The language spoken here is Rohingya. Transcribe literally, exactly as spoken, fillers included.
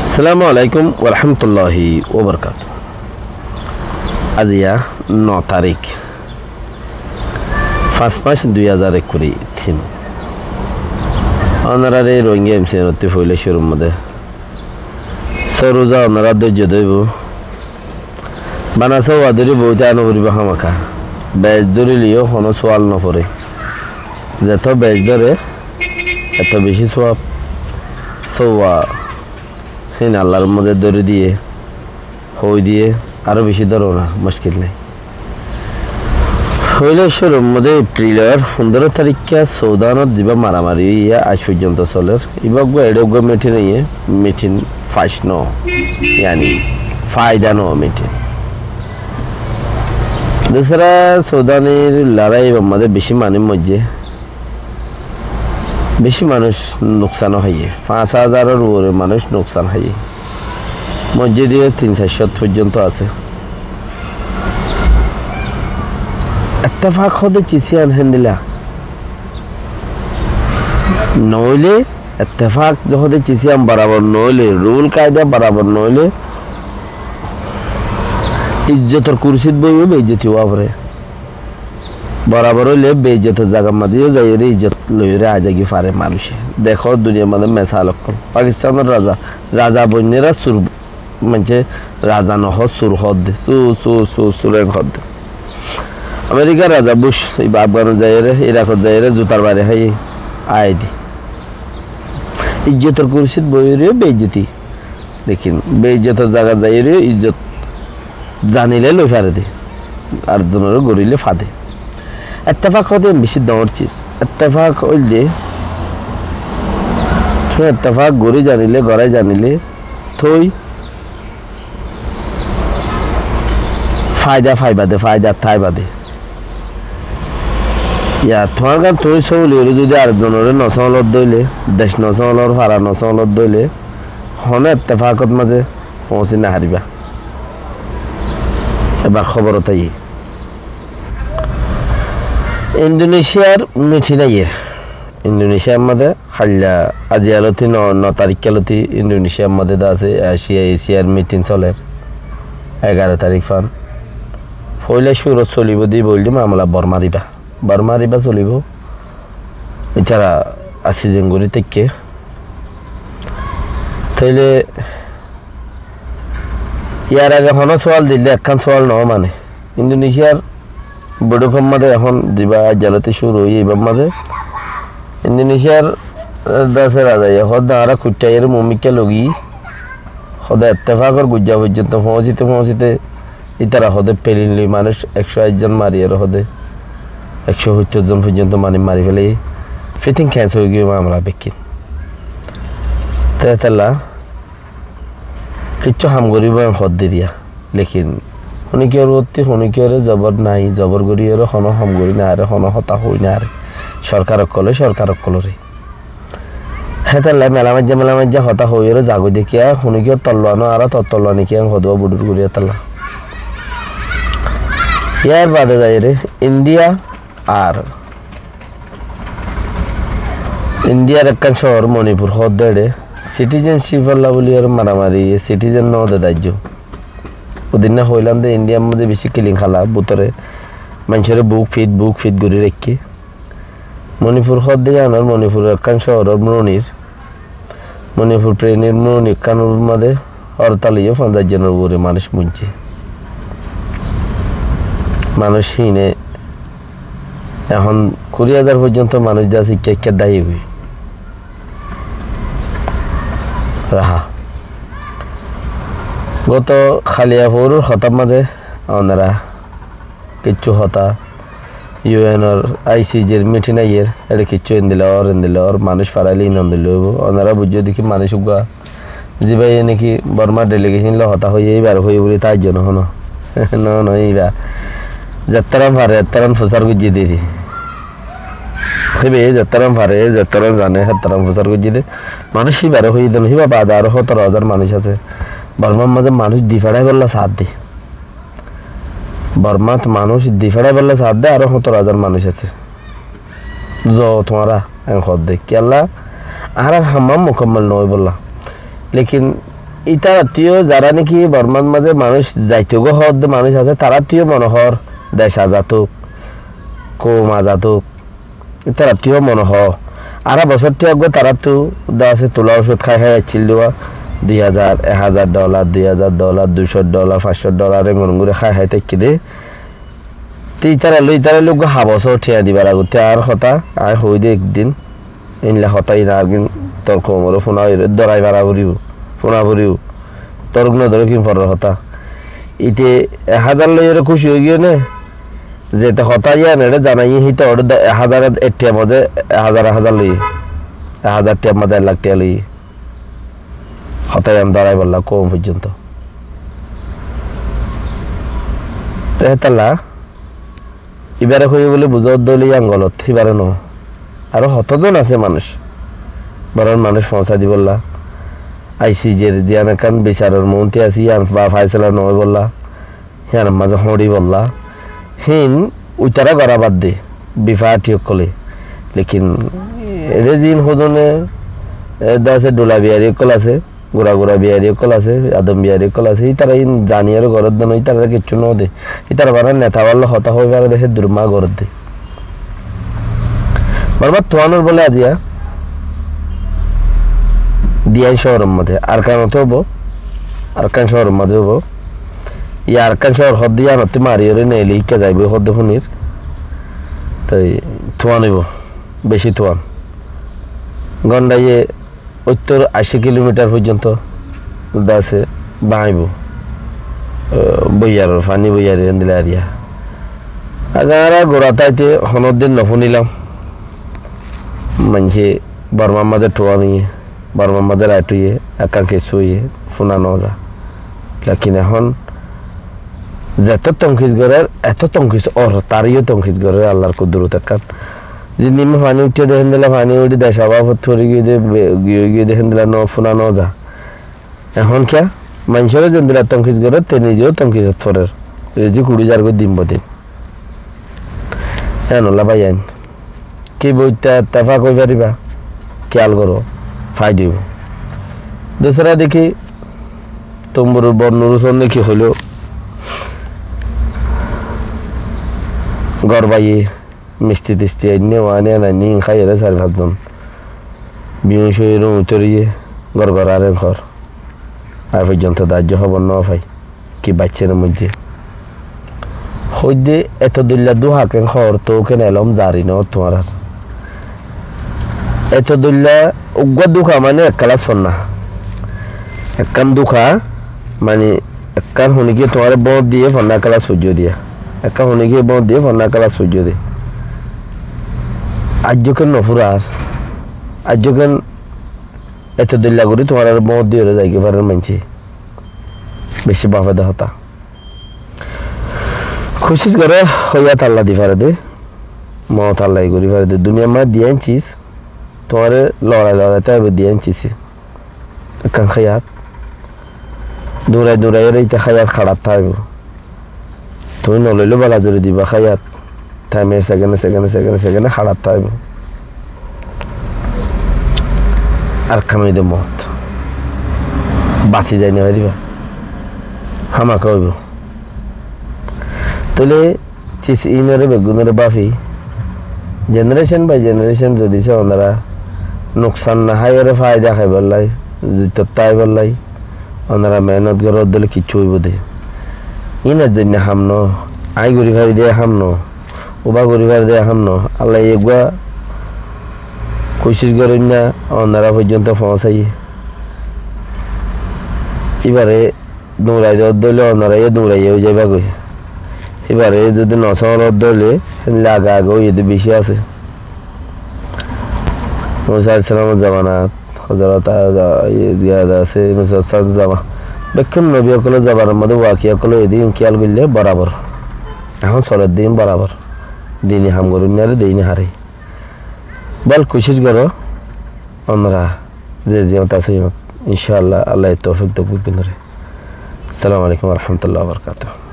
Assalamu alaikum warahmatulláhi wabarakátuhu. Aijja no tarík, fañs mac, dui házar ekkuri tin. Ónorar ei Rohingya M C N ottú foila cúrur modé só ruza ónora dóijjo dóibo. Bana sówa dóri boói táka no foribó hámaka. Bec dórileyo honó sual no foré. Zetó bec dóre, etó bicí suab. Sówa hín Allar modé dóri diyé, hoói diyé, aró bicí dóro na, muckil nái. Foila cúrur modé Eprilor fundóro taríkka Sudanot zibá maramari óiye, aij foijjonto solér. Ibá uggúa eçé uggúa mitin óiye, mitin fac no, yani faida no mitin. Dusra Sudanir lorái ibár modé bicí manúic moijjé, bicí manúic nuksan ó háiye, fañs házaror uore manúic nuksan háiye. Moijjé de tin sair cót foijjonto asé. Ettefak hoóde cis yián héndilla. Noóile, ettefak hoóde cis yián borabor noóile, rul kaida borabor noóile, ijjotor kursit boiyó beijjoti ówa foré. Borabor óile beijjotor zagar mazé yó zaiyóre ijjot loiyóre aái zagói fare manúice. Dekó duniyar mazé mesal ókkol. Pakistanor raza, raza boinnera sur, maincé raza no hoó, sur hoódde. Sur, sur, sur, sur en hoódde. Amerikar raza Bush, ibá Afganot zaiyóre, Irakot zaiyóre zutar bari háiye, aái de. Ijjotor kursit boiyóre beijjoti. Lekin beijjotor zagat zaiyóre ijjot zanile loi fare de, ar zonore goríle fade. Ettefak hoóde bicí doñr cis. Ettefak óilde, tui ettefak gorí zanile, gorái zanile, tui faida faiba de, faida táiba de. Ya, tuáñr gán tuñí sóoliyóre zodi ar zonore no sóolodde óile, dec no sóolor, fara no sóolodde óile, honó ettefakot mazé foóñsi no faribá. Ebar hóborot aiyí. Indonesiar mitin aiyér. Indonesiar mazé háilla aijja lóti no, no taríkka lóti Indonesiar mazé de asé, Asia, Asiar mitin solér. Egaró tarík fán. Foila cúrut solibó de boilde mamela Bormar ibá. Bormar ibá solibó. Ítara así zen gorí táikke. Tóile yar age honó sual dile ekkán sual no mane. Indonesiar boiçókor mazé ehón zibá aijja lóti cúru óiye ibár mazé Indonesiar, eh, dase razaye hoódde añára kuittá aiyóre mumikká logi hoóde ettefakor gujja foijjonto foóñsite foóñsite ítara hoóde pelin loi manúic ekcó aít zon mariyóre hoóde ekcó sóttor zon foijjonto manúic mari félaiye. Fiting keñs óigiyoi mamela bekkín. Te hétolla kiccú ham goríbo en hoódde eriya. Lekin honikiyór uottí honikiyóre zobor nai, zobor goríyore honó ham gorí no fare, honó hotá hoói no fare. Sorkar ókkole sorkar ókkolore. Hétolla mela maijja, mela maijja hotá hoóiyore zagói de kiyá, honikiyór tolluwa no, añára tor tolluwa ni kiyá, en hodúwa budur gorí hétolla. Yar bade zaiyóre India ar Indiyar ekkán cóor Monipur hoódde eçe citizenship olla buli ar maramari, citizen no de daijjo. Udinna hoilam de Indiyar mazé bicí kilin hala, bútore maincóre buk fit, buk fit gorí raikké. Monipur hoódde yíanor Monipuror ekkán cóoror muronir, Monipur prenir muroni ekkánor mazé hortal óiye fonzaic zonor uore manúic moijjé. Manúic híine ehón kuri házar foijjonto manúic de asé, ikká ikká dáiye goi. Raha. Goto háliya foór hotár mazé onora kiccú hotá U N or I C J r mitin aiyér, eçe kiccú endilla ór, endilla ór, manúic faraile ín endilla óibo. Onora buijjó de ki manúic uggúa zibáye niki Bormar delegecon loi hotá hoiyé, íbare hoiyé buli táijjo no hono. No, no, íba zettóran fare, ettóran fusár goijjé de. Íbaye zettóran fare, zettóran zane, hettóran fusár goijjé de. Manúic íbare hoiyé de no, íba bade aró hótoro házar manúic asé. Bormar mazé manúic di feçáibolla saádde. Bormat manúic di feçáibolla saádde aró hótoro házar manúic asé. Zo tuáñra en hoódde. Kiyólla? Añárar ham mukammal no óibolla. Lekin Ítarattú yó zará niki Bormár mazé manúic zaitó goi hoódde manúic asé, taráttu yó mone hoór dec azad ók, koum azad ók, ítarattú yó mone hoó. Ará bosór thíya eggúa taráttu de asé, tula ocúd hái hái accíl de uá, dui házar, ek házar dholar, dui házar dholar, duicó dholar, fañscó dholar, engori engori hái hái táikke de. Te ítara loi, ítara loi eggúa habosó thíya dibar agottí añár hotá, aññí hoói de ek din, éilla hotá iín ar gin tor koumoré fúna óiyoré dórai fara foribó, fúna foribó. Toruk nodoruk iín foror hotá. Íte ek házar loiyoré kúci ói giyé né, zete hotá yían eçé zanaiyé, híte oçé do-, ek házar ek thíya mazé ek házar, ek házar loiyé, ek házar thíya mazé ek lak thíya loiyé. Hotá yían dórai bolla koum foijjonto. Te hétalla ibáre hoiyé bóli buzá uddé óile yían golot, híbare no. Aró hotózon asé manúic, boron manúic foóñsai dibolla, I C J r ziyán ekkán bisaror muúntu asé, yían ba faisala no óibolla, híyanor mazé hoñçibolla, híin uitará gorá bad de, bifathi ókkolé. Lekin eçé ziín hodune, e, de asé, dhula biyari ókkol asé, gura gura biyari ókkol asé, adom biyari ókkol asé, ítara iín zaniyoré goródde no, ítararé kiccú no de. Ítara bana neta bálla hotá hoói fare de, hé durmá goródde. Bormár tuánor bóle aziya diyain cóoror mazé, Arkanot óibo, Arkan cóoror mazé óibo. Yá Arkan cóor hoódde yíanottú mariyoré neeli íkka zaibói hoódde fúnir. Toi tuán óibo, beci tuán. Gondhaye óttor ací kilomitar foijjonto de asé báñibo, e, boiyaror, faní boiyaror endilla eriya. Age añára gura táite honódin no fúnilam. Maincé Bormár mazé tuán óiye, Bormár mazé lait óiye, ekkán kessú óiye, fúna no za. Lekin ehón zetó tonkis gorér, etó tonkis ór, taré yó tonkis gorér, Allar kudurot ekkán. Zendilla faní uiththé de, héndilla faní uiththé de, decabafot fori giyé de, be-, giyé giyé de, héndilla no, fúna no za. Ehón kiyá? Maincóre zendilla tonkis gorér, te nize yó tonkisot forer. Rizik uçí zar goi din bodin. Ehón olla báiyain, ki boitta ettefak ói faribá? Kiyal goró, fai dibo. Dusra dekí, Tumbur Bornur usón ne ki hoiló, gór baiye, misti tisti ainné, wani an ainné, in háiyoré sair fañs zon biyuñc óiyoré uñtoriyé, gór gór ar en hór. Aij foijjonto de aijjó hóbor no fai, ki baiccé né moijjé. Hoóidde eto dóilla dúha ken hoór, tóu ken elóm zari no tuáñrar. Eto dóilla uggúa dúha mane ek kelas fonná. Ekkán dúha mane ekkán honíkiye tuáñre bóñt diyé fonná kelas foijjó diya. Ekkán honíkiye bóñt diyé fonná kelas foijjó diya. Aijjó ken no fúrar. Aijjó ken eto dóilla gorí tuáñrare bóñt diyoré zaigói farer maincé. Beci bafede hotá. Kucíc goró, hóiyat Alla di fare de, moot Alla gorí fare de. Duniyar maze diyan cis, tuáñre lorai lorai táibo diyan cis. Ekkán háiyat, duñrai duñrai ore ite háiyat haçat táibo. Tuñí no loilé bala zori diba háiyat. Thaime sekene, sekene, sekene, sekene haçat táibo. Ar ekkán óilde moot. Basi zai no fariba. Hámaka óibo. Tóile cis inoré beggúnoré báfi, generation by generation zodi se onora nuksan no háiyoré faida háibolla, zuitot táibolla, onora mehénot goró dóile kiccú óibo de. Inor zoinne ham no, aññí gorí fari de ham no, uba gorí fari de ham no. Allaye eggúa kucíc goróinna onora foijjonto foóñsaiye. Íbare duñrai dór dóile onora yó duñrai ói zaiba goi. Íbare zodi no sóñror dóile héndilla age age óiye de beci asé. Musa aláihis salamor zamanat, Hozorot, a, a, iye, ziyada asé, Musa aláihis salam zama-, bekkún nobi ókkolor zabanar modé wakiya ókkol óiye de, iín kiyal goille borabor. Ehón soler de iín borabor. Dini ham goróinnare de iín hare. Bol kucíc goró, onora ze ziyót asó iyót. Incá Allah, Allaye toufik douk beggúnore. Assalamu alaikum wa rahmatullahi wa barakatuhu.